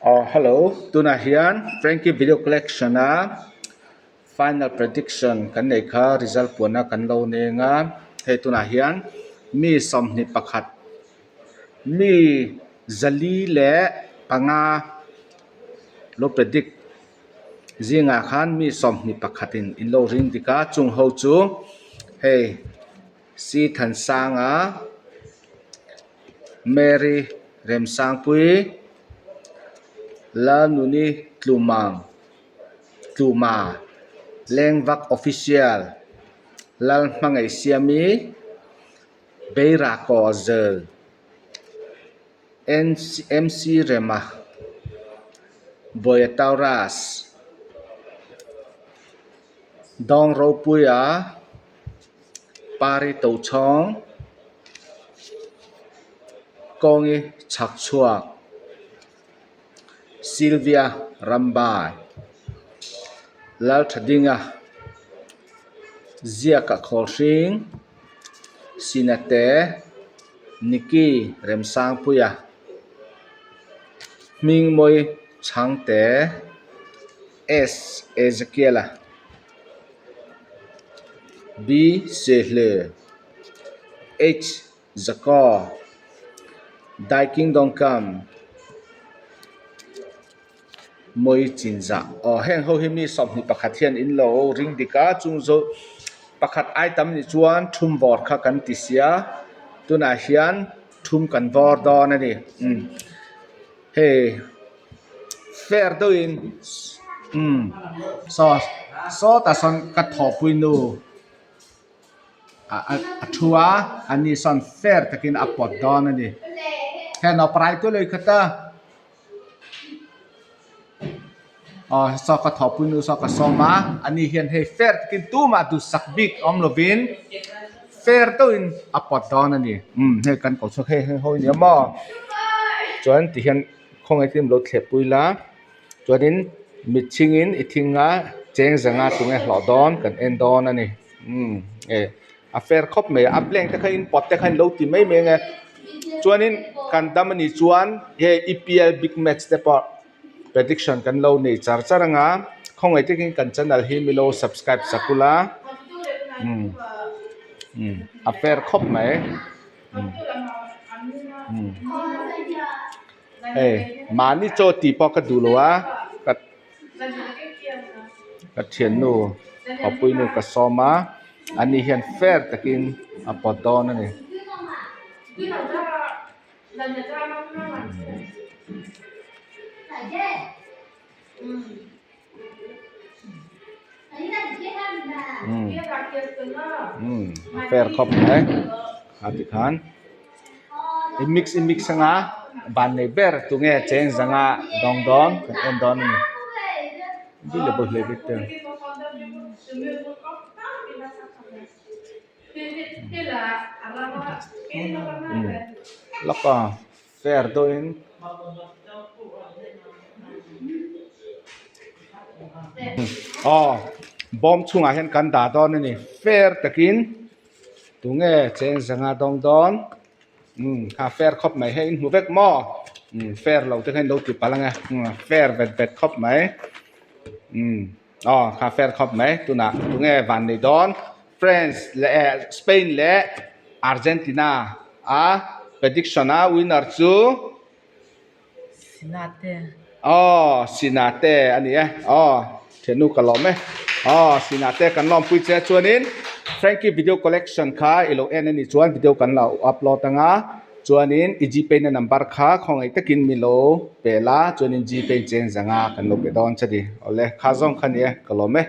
Aw hello tunah hian Frankie video collection a final prediction kan neih kha result puanna kan lo neng a hei tunah hian mi 21 mi 405 lo predict zingah khan mi 21 in in lo ring dik a chung ho chu hei C Thansanga Mary Remsangpui Lalnuni Tlumang Tluma Lengvak Official Lalhmangaihsiami Beirako Zel MC Rema Bawia Taurus Dawng Ropuia Pari Tochhawng Kawngi chhak chhuak Sylvia Rambai Lalthadinga Ziaka Khawlhring Sinate Nicky Remsangpuia Hmingmawi Chhangte S Ezekiela B Sehle H Zakaw Daiking Dawngkam Mawi Chinzah aw heng ho hi mi 21 hian in lo ring dik a chung zawh pakhat ai tam nih chuan thum vawr kha kan ti sia tunah hian thum kan vawr dawn a ni umm hei. Fair deuhin umm saw sawtah sawn ka thawhpui nu ah a thu a ani sawn fair takin a pawt dawn a ni heng naupang te lui khat a aw saw ka thawhpui nu saw ka sawm a ani hian hei fair takin tumah duhsak bik awm lovin fair deuhin a pawt dawn a ni umm hei kan ko chhuak hei heng ho ania maw chuan tihian. Khawngaih te lo thleh pui la chuanin mitchhingin i thing a cheng zanga tunge hlawh dawn kan en dawn a ni umm e a fair khawp mai a blank te kha in pawt te kha in lo ti mai mai ang e chuanin kan dam anih chuan hei E P L big match te pawh prediction kan lo nei char char ang a khawngaih takin kan channel hi milo subscribe sak ula umm umm a fair khawp mai. Hei mahni chaw tih pawh ka duh lo a ka ka thiannu thawhpui nu ka sawm a ani hian fair takin a pawt dawn a ni. Umm a fair khawp mai a tikhan i mix i mix anga van nei ber tunge cheng zanga dawng dawn kan en dawn a ni lawk a. Fair deuhin aw bawm chhungah hian kan dah dawn a ni fair takin tunge cheng zanga dawng dawn umm kha fair khawp mai hei in hmu vek maw umm fair lo te kha in lo ti palh ang e fair vet vet khawp mai umm. Aw kha fair khawp mai tunah tunge van nei dawn France leh eh Spain leh Argentina a prediction a winner chu Sinate aw Sinate a ni e aw thiannu ka lawm e aw Sinate kan lawmpui che chuanin Frankie video collection kha i lo en a nih chuan video kan lo upload anga Chuanin i gpay na number kha khawngaih takin mi lo pe la, chuanin gpay cheng zanga kan lo pe dawn che ni. Awle, kha zawng kha ni e, ka lawm e.